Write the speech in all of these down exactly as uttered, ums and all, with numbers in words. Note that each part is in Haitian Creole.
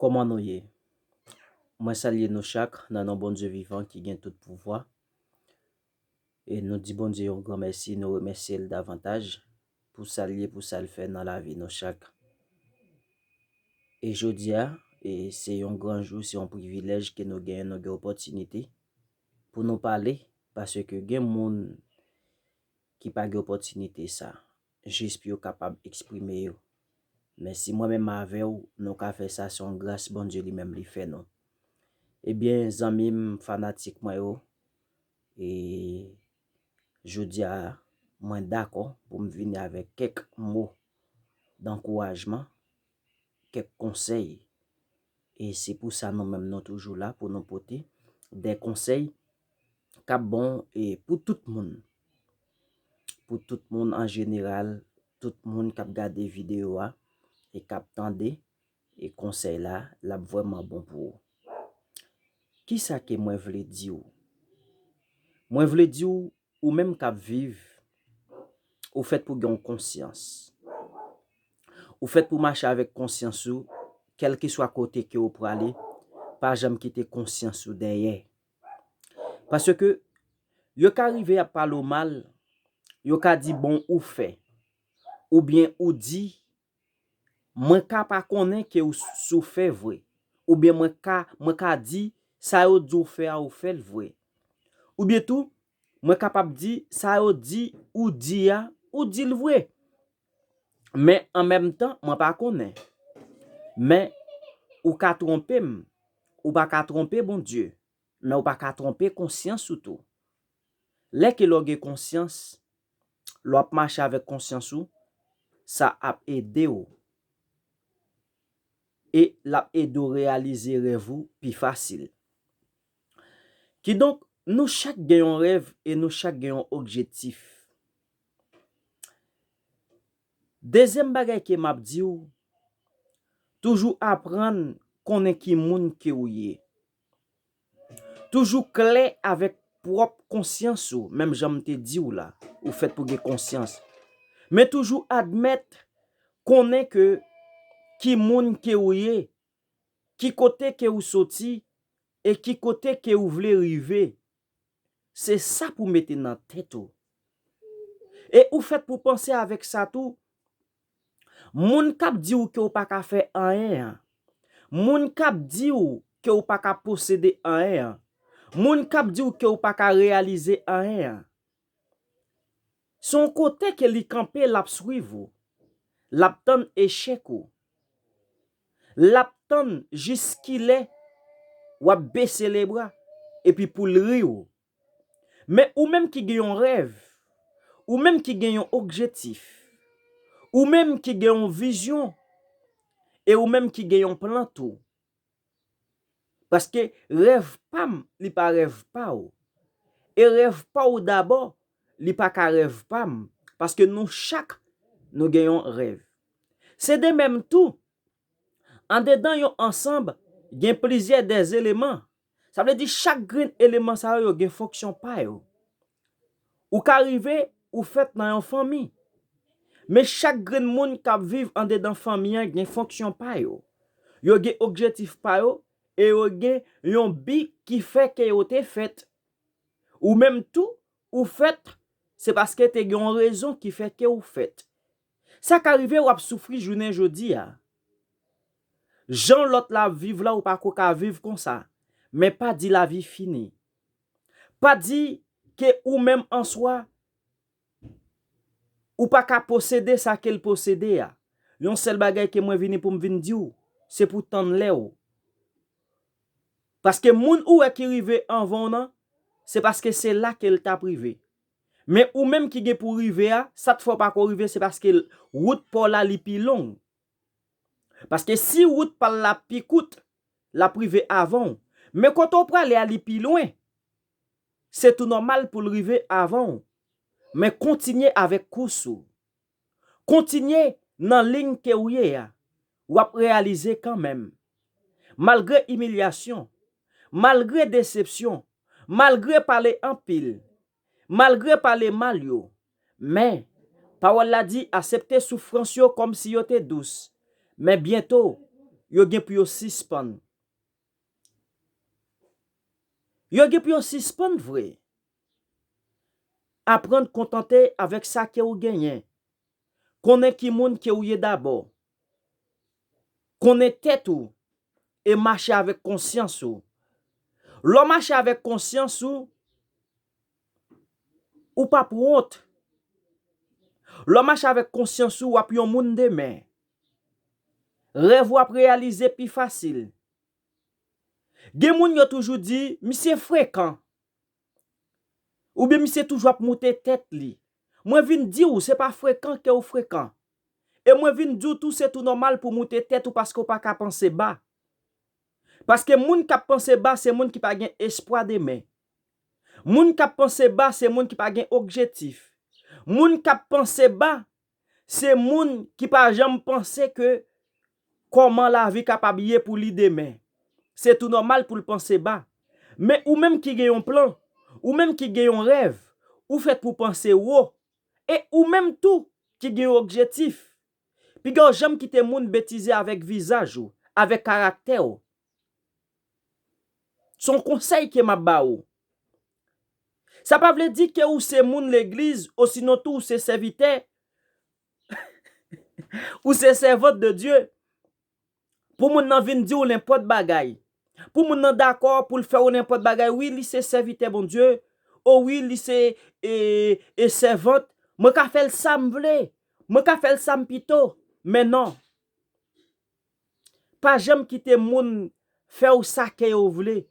Kòman nou ye? Mwen salye nou chak nan non Bondye vivan ki gen tout pouvwa. E nou di Bondye yon gran mèsi, nou remèsye l davantaj pou sa l ye, pou sa l fè nan lavi nou chak. E jodi a, e se yon gran jou, se yon privilèj ke nou genyen, nou gen opòtinite pou nou pale, paske gen moun ki pa gen opòtinite sa, jis pou yo kapab eksprime yo. Men si mwen menm avè w, nou ka fè sa, se yon gras Bondye li menm li fè nou. Ebyen, zanmi m, fanatik mwen yo, e jodi a, mwen dakò pou m vini avèk kèk mo dankourajman, kèk konsèy. E se pou sa nou menm nou toujou la pou nou pote de konsèy k ap bon e pou tout moun. Pou tout moun an jeneral, tout moun k ap gade videyo a e k ap tande e konsèy la, l ap vrèman bon pou ou. Kisa ke mwen vle di w? Mwen vle di w, ou menm k ap viv, ou fèt pou gen yon konsyans. Ou fèt pou mache avèk konsyans ou, kèlkeswa kote ke w prale, pa janm kite konsyans ou dèyè. Paske yo ka rive ap pale w mal, yo ka di bon ou fè, oubyen ou di, mwen ka pa konnen ke w soufè vre, oubyen mwen ka, mwen ka di sa yo di w fè a, ou fè l vre. Oubyen tou, mwen kapab di sa yo di ou di a, ou di l vre. Men an menm tan, mwen pa konnen. Men ou ka twonpe m, ou pa ka twonpe Bondye, men ou pa ka twonpe konsyans ou tou. Lè ke lè w gen konsyans, lè w ap mache avèk konsyans ou, sa ap ede w. E l ap ede w reyalize rèv ou pi fasil. Kidonk, nou chak gen yon rèv e nou chak gen yon objektif. Dezyèm bagay ke m ap di w, toujou aprann konnen ki moun ke w ye. Toujou klè avèk pwòp konsyans ou, menm jan m te di w la, ou fèt pou gen konsyans. Men toujou admèt, konnen ke ki moun ke w ye, ki kote ke w soti, e ki kote ke w vle rive. Se sa pou mete nan tèt ou. E ou fèt pou panse avèk sa tou. Moun k ap di w ke w pa ka fè anyen an, moun k ap di w ke w pa ka posede anyen an, moun k ap di w ke w pa ka reyalize anyen an, se yon kote ke li kanpe, l ap swiv ou, l ap tann echèk ou, l ap tann jiskilè w ap bese lebra, epi pou l ri w. Men ou menm ki gen yon rèv, ou menm ki gen yon objektif, ou menm ki gen yon vizyon, e ou menm ki gen yon plan tou. Paske rèv pa m, li pa rèv pa w. E rèv pa w dabò, li pa ka rèv pa m. Paske nou chak, nou gen yon rèv. Se de menm tou, andedan yon ansanm, gen plizyè dèzeleman. Sa vle di chak grenn eleman sa yo, yo gen fonksyon pa yo. Ou ka rive, ou fèt nan yon fanmi. Men chak grenn moun k ap viv andedan fanmi an gen fonksyon pa yo. Yo gen objektif pa yo e yo gen yon bi ki fè ke yo te fèt. Ou menm tou, ou fèt, se paske te gen yon rezon ki fè ke ou fèt. Sa ka rive w ap soufri jounen jodi a. Jan lòt la ap viv la, ou pa ko ka viv konsa. Men pa di lavi fini. Pa di ke ou menm an swa, ou pa ka posede sa ke l posede a. Yon sèl bagay ke mwen vini pou m vin di w, se pou tann lè w. Paske moun ou wè ki rive anvan w nan, se paske se la ke l t ap rive. Men ou menm ki gen pou rive a, sa k fè w pa ko rive, se paske l, wout pa w la li pi long. Paske si wout pa l la pi kout, l ap rive avan w. Men kote w prale a li pi lwen. Se tou nòmal pou l rive avan w. Men kontinye avèk kous ou. Kontinye nan liy ke w ye a. W ap reyalize kanmenm. Malgre imilyasyon, malgre desepsyon, malgre pale anpil, malgre pale mal yo, men, pawòl la di, asepte soufrans yo kòmsi yo te dous. Men byento, yo gen pou yo sispann. Yo gen pou yo sispann vre. Aprann kontante avèk sa ke ou genyen. Konnen ki moun ke ou ye dabò. Konnen tèt ou e mache avèk konsyans ou. Lè w mache avèk konsyans ou, ou p ap wont. Lè w mache avèk konsyans ou, w ap yon moun demen. Rèv ou ap reyalize pi fasil. Gen moun yo toujou di, "Misye frekan." Oubyen misye toujou ap moute tèt li. Mwen vin di w, se pa frekan ke w frekan. E mwen vin di w tou, se tou nòmal pou moute tèt ou paske w pa ka panse ba. Paske moun k ap panse ba, se moun ki pa gen espwa demen. Moun k ap panse ba, se moun ki pa gen objektif. Moun k ap panse ba, se moun ki pa janm panse ke kòman lavi kapab ye pou li demen. Se tou nòmal pou l panse ba. Men ou menm ki gen yon plan, ou menm ki gen yon rèv, ou fèt pou panse wo. E ou menm tou ki gen yon objektif, piga w janm kite moun betize avèk vizaj ou, avèk karaktè w. Se yon konsèy ke m ap ba ou. Sa pa vle di ke ou se moun legliz, osinon tou ou se sèvitè, ou se sèvant de Dye, pou moun nan vin di w nenpòt bagay. Pou moun nan dakò pou l fè w nenpòt bagay. Wi, li se sèvitè Bondye. O wi, li se, e, e sèvant. Mwen ka fè l sa m vle. Mwen ka fè l sa m pito. Men non. Pa janm kite moun fè w sa ke yo vle.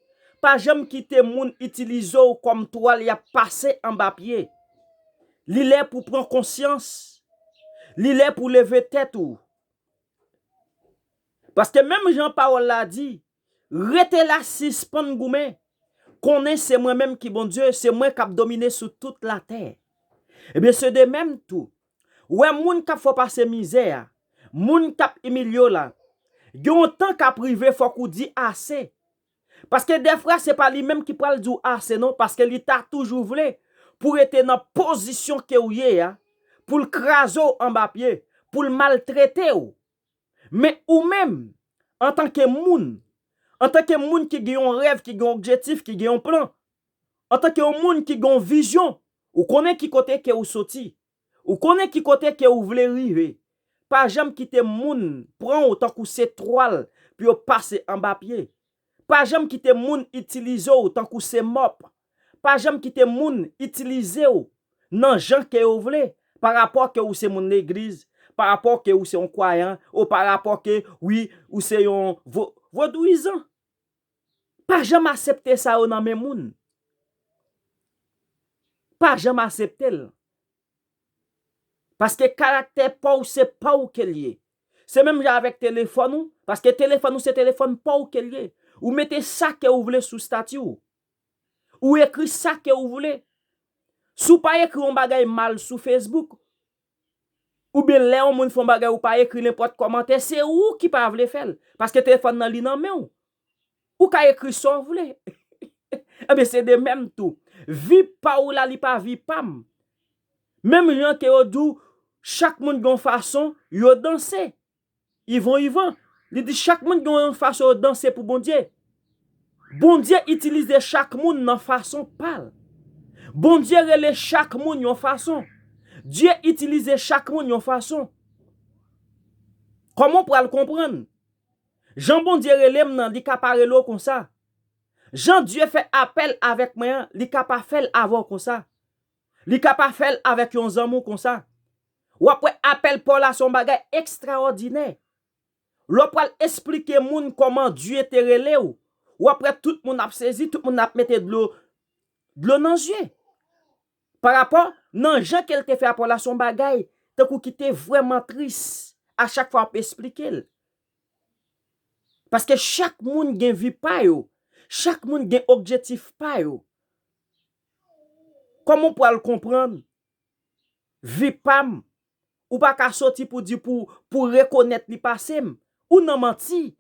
Pa janm kite moun itilize w kòm twal y ap pase anba pye. Li lè pou pran konsyans. Li lè pou leve tèt ou. Paske menm jan pawòl la di, rete la, sispann goumen. Konnen se mwen menm ki Bondye, se mwen k ap domine sou tout latè. Ebyen, se de menm tou. Ou wè moun k ap fè w pase mizè a, moun k ap imilye w la, gen yon tan k ap rive fòk ou di ase. Paske dèfwa se pa li menm ki pral di w ase non, paske li ta toujou vle pou rete nan pozisyon ke w ye a, pou l kraze w anba pye, pou l maltrete w. Men ou menm, antanke moun, antanke moun ki gen yon rèv, ki gen yon objektif, ki gen yon plan, antanke yon moun ki gen yon vizyon, ou konnen ki kote ke ou soti, ou konnen ki kote ke ou vle rive. Pa janm kite moun pran w tankou se twal pou yo pase anba pye. Pa janm kite moun itilize w tankou se mòp. Pa janm kite moun itilize w nan jan ke yo vle, pa rapò ke ou se moun legliz, pa rapò ke ou se yon kwayan, ou pa rapò ke, wi, ou se yon vo-, vodouyizan. Pa janm asepte sa yo nan men moun. Pa janm asepte l. Paske karaktè pa w se pa w ke l ye. Se menm jan avèk telefòn ou, paske telefòn ou se telefòn pa w ke l ye. Ou mete sa ke ou vle sou stati w. Ou ekri sa ke ou vle. Si w pa ekri yon bagay mal sou Facebook, oubyen lè yon moun fè yon bagay ou pa ekri nenpòt kòmantè, se ou ki pa vle fè l. Paske telefòn nan li nan men w. Ou ka ekri sa w vle. Ebyen, se de menm tou. Vi pa w la, li pa vi pa m. Menm jan ke yo di w, chak moun gen yon fason yo danse. Yvon Yvan, li di chak moun gen yon fason yo danse pou Bondye. Bondye itilize chak moun nan fason pa l. Bondye rele chak moun yon fason. Dye itilize chak moun yon fason. Kòman w pral konprann? Jan Bondye rele m nan, li ka pa rele w konsa. Jan Dye fè apèl avèk mwen an, li ka pa fè l avè w konsa. Li ka pa fè l avèk yon zanmi w konsa. W ap wè apèl pa w la se yon bagay ekstraòdinè. Lè w pral esplike moun kòman Dye te rele w, w ap wè tout moun ap sezi, tout moun ap mete dlo, dlo nan zye. Pa rapò nan jan ke l te fè apèl la, se yon bagay tankou ki te vrèman tris a chak fwa w ap esplike l. Paske chak moun gen vi pa yo, chak moun gen objektif pa yo. Kòman w pral konprann vi pa m? Ou pa ka soti pou di pou, pou rekonèt li pase m. Ou nan manti.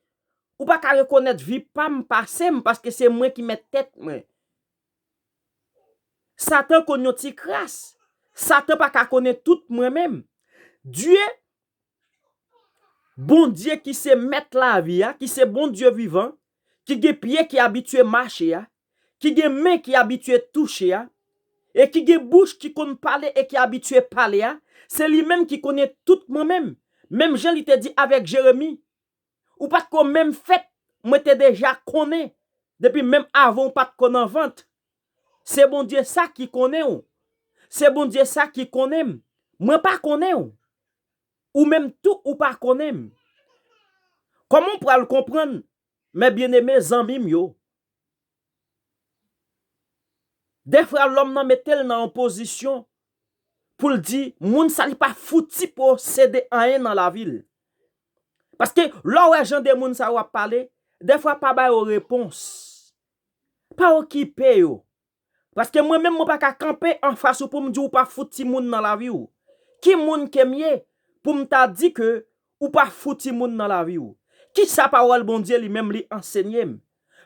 Ou pa ka rekonèt vi pa m pase m paske se mwen ki mèt tèt mwen. Satan konn yon ti kras. Satan pa ka konnen tout mwen menm. Dye Bondye ki se mèt lavi a, ki se Bondye vivan, ki gen pye ki abitye mache a, ki gen men ki abitye touche a, e ki gen bouch ki konn pale e ki abitye pale a, se li menm ki konnen tout mwen menm. Menm jan li te di avèk Jeremi, ou pa t ko menm fèt, mwen te deja konnen. Depi menm avan ou pa t ko nan vant. Se Bondye sa ki konnen w. Se Bondye sa ki konnen m. Mwen pa konnen w. Ou menm tou ou pa konnen m. Kòman w pral konprann, mè byeneme, zanmi m yo? Dèfwa lòm nan mete l nan yon pozisyon pou l di moun sa li pa fouti posede anyen nan lavi l. Paske lè w wè jan de moun sa yo ap pale, dèfwa pa ba yo repons. Pa okipe yo. Paske mwen menm mwen pa ka kanpe anfas ou pou m di w pa fouti moun nan lavi w. Ki moun ke m ye pou m ta di ke ou pa fouti moun nan lavi w? Kisa pawòl Bondye li menm li ansenye m?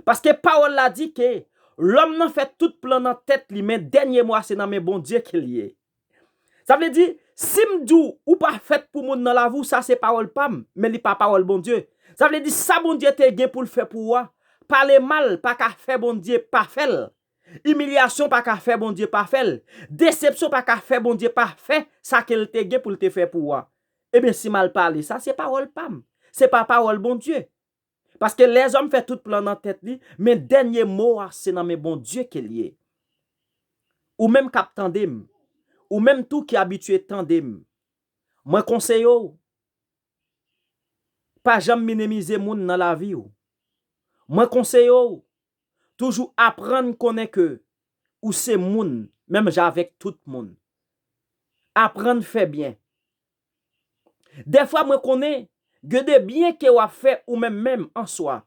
Paske pawòl la di ke lòm nan fè tout plan nan tèt li, men dènye mo a se nan men Bondye ke l ye. Sa vle di, si m di w ou pa fèt pou moun nan lavi w, sa se pawòl pa m, men li pa pawòl Bondye. Sa vle di, sa Bondye te gen pou l fè pou ou a, pale mal pa ka fè Bondye pa fè l. Imilyasyon pa ka fè Bondye pa fè l. Desepsyon pa ka fè Bondye pa fè sa ke l te gen pou l te fè pou ou a. Ebyen, si m al pale sa, se pawòl pa m. Se pa pawòl Bondye. Paske lèzòm fè tout plan nan tèt li, men dènye mo a, se nan men Bondye ke l ye. Ou menm k ap tande m, ou menm tou ki abitye tande m, mwen konseye w, pa janm minimize moun nan lavi w. Mwen konseye w, toujou aprann konnen ke ou se moun, menm jan avèk tout moun. Aprann fè byen. Dèfwa mwen konnen gen de byen ke w ap fè ou menm menm an swa.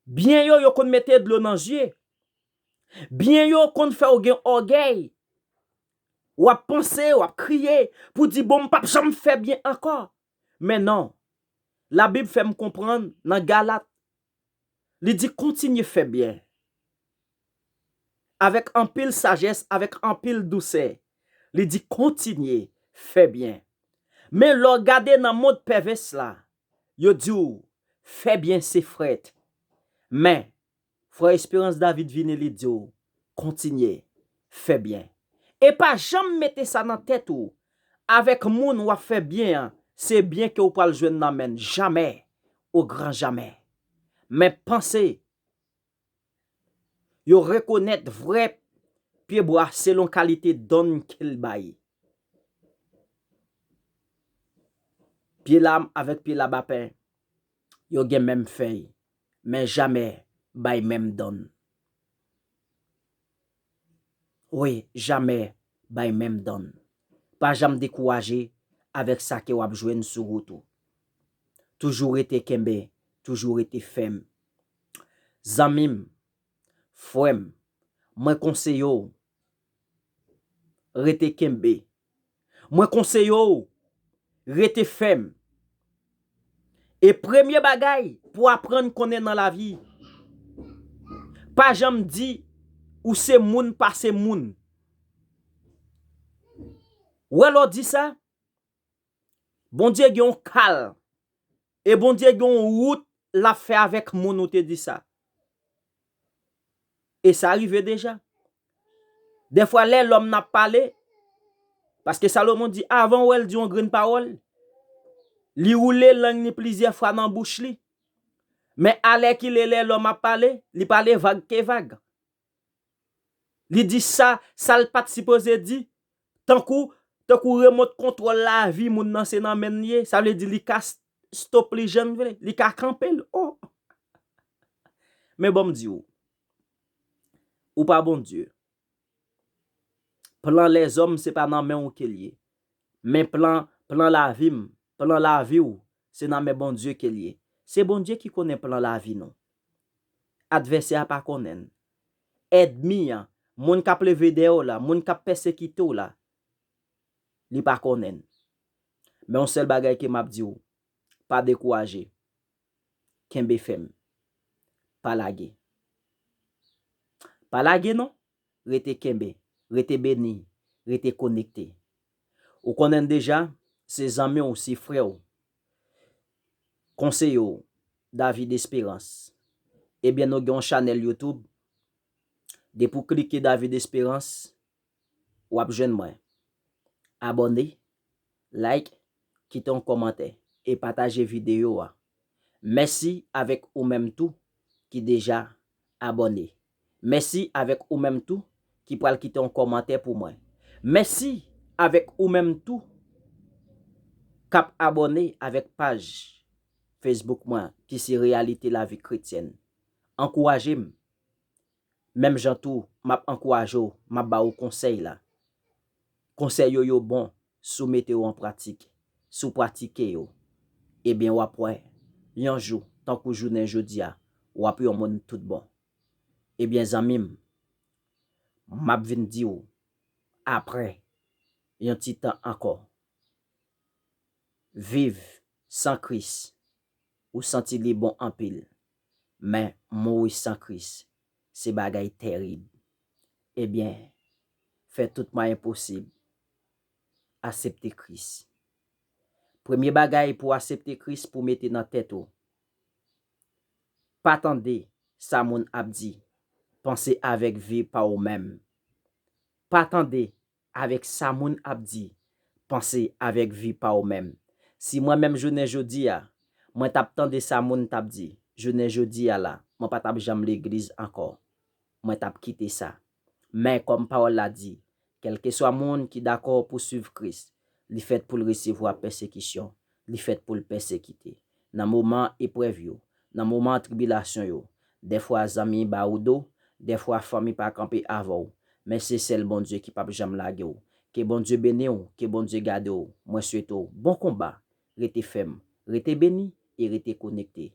Byen yo, yo konn mete dlo nan zye. Byen yo konn fè w gen ògèy. W ap panse, w ap kriye pou di, "Bon, m p ap janm fè byen ankò." Men non, Labib fè m konprann nan Galat, li di, "Kontinye fè byen." Avèk anpil sajès, avèk anpil dousè, li di, "Kontinye fè byen." Men lè w gade nan mond pèvès la, yo di w, "Fè byen se frèt." Men, Frè Esperans David vini, li di w, "Kontinye fè byen." E pa janm mete sa nan tèt ou, avèk moun w ap fè byen an, se byen ke w pral jwenn nan men l. Jamè, o gran jamè. Men panse, yo rekonèt vrè pyebwa selon kalite dòn ke l bay. Pye lam avèk pye labapen, yo gen menm fèy, men jamè bay menm dòn. Wi, jamè bay menm dòn. Pa janm dekouraje avèk sa ke w ap jwenn sou wout ou. Toujou rete kenbe, toujou rete fèm. Zanmi m, frè m, mwen konseye w, rete kenbe. Mwen konseye w, rete fèm. E premye bagay pou aprann konnen nan lavi, pa janm di ou se moun pase moun. Wè lè w di sa, Bondye gen yon kal. E Bondye gen yon wout l ap fè avèk moun ou te di sa. E sa rive deja. Dèfwa lè lòm nan ap pale, paske Salomon di, avan w wè l di yon grenn pawòl, li woule lang li plizyè fwa nan bouch li. Men alèkile lè lòm ap pale, li pale vag ke vag. Li di sa, sa l pa t sipoze di. Tankou, tankou remòt kontwòl lavi moun nan se nan men l ye. Sa vle di li ka s-, stop li jan l vle. Li ka kanpe l. Oh! Men ban m di w, ou pa Bondye. Plan lèzòm se pa nan men w ke l ye. Men plan, plan lavi m, plan lavi w, se nan men Bondye ke l ye. Se Bondye ki konnen plan lavi nou. Advèsè a pa konnen l. Ènmi an, moun k ap leve dèyè w la, moun k ap pèsekite w la, li pa konnen l. Men yon sèl bagay ke m ap di w, pa dekouraje. Kenbe fèm. Pa lage. Pa lage non. Rete kenbe. Rete beni. Rete konekte. Ou konnen deja, se zanmi w, se frè w. konseye w, David Esperance. Ebyen, nou gen yon chanèl YouTube. Depi w klike David Esperance, w ap jwenn mwen. Abòne, like, kite yon kòmantè e pataje videyo a. Mèsi avèk ou menm tou ki deja abòne. Mèsi avèk ou menm tou ki pral kite yon kòmantè pou mwen. Mèsi avèk ou menm tou k ap abòne avèk paj Facebook mwen ki se Reyalite Lavi Kretyèn. Ankouraje m. Menm jan tou, m ap ankouraje w, m ap ba ou konsèy la. Konsèy yo yo bon si w mete yo an pratik. Si w pratike yo, ebyen w ap wè, yon jou, tankou jounen jodi a, w ap yon moun tout bon. Ebyen zanmi m, m ap vin di w apre yon ti tan ankò. Viv san Kris, ou santi li bon anpil, men mouri san Kris, se bagay tèrib. Ebyen, fè tout mwayen posib, asepte Kris. Premye bagay pou w asepte Kris, pou w mete nan tèt ou, pa tande sa moun ap di, panse avèk vi pa w menm. Pa tande avèk sa moun ap di, panse avèk vi pa w menm. Si mwen menm jounen jodi a, mwen t ap tande sa moun t ap di, jounen jodi a la, mwen pa t ap janm legliz ankò. Mwen t ap kite sa. Men kòm pawòl la di, kèlkeswa moun ki dakò pou swiv Kris, li fèt pou l resevwa pèsekisyon, li fèt pou l pèsekite. Nan moman eprèv yo, nan moman tribilasyon yo, dèfwa zanmi ba ou do, dèfwa fanmi pa kanpe avè w, men se sèl Bondye ki p ap janm lage w. Ke Bondye beni w, ke Bondye gade w. Mwen swete w bon konba, rete fèm, rete beni e rete konekte.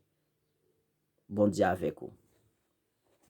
Bondye avèk ou.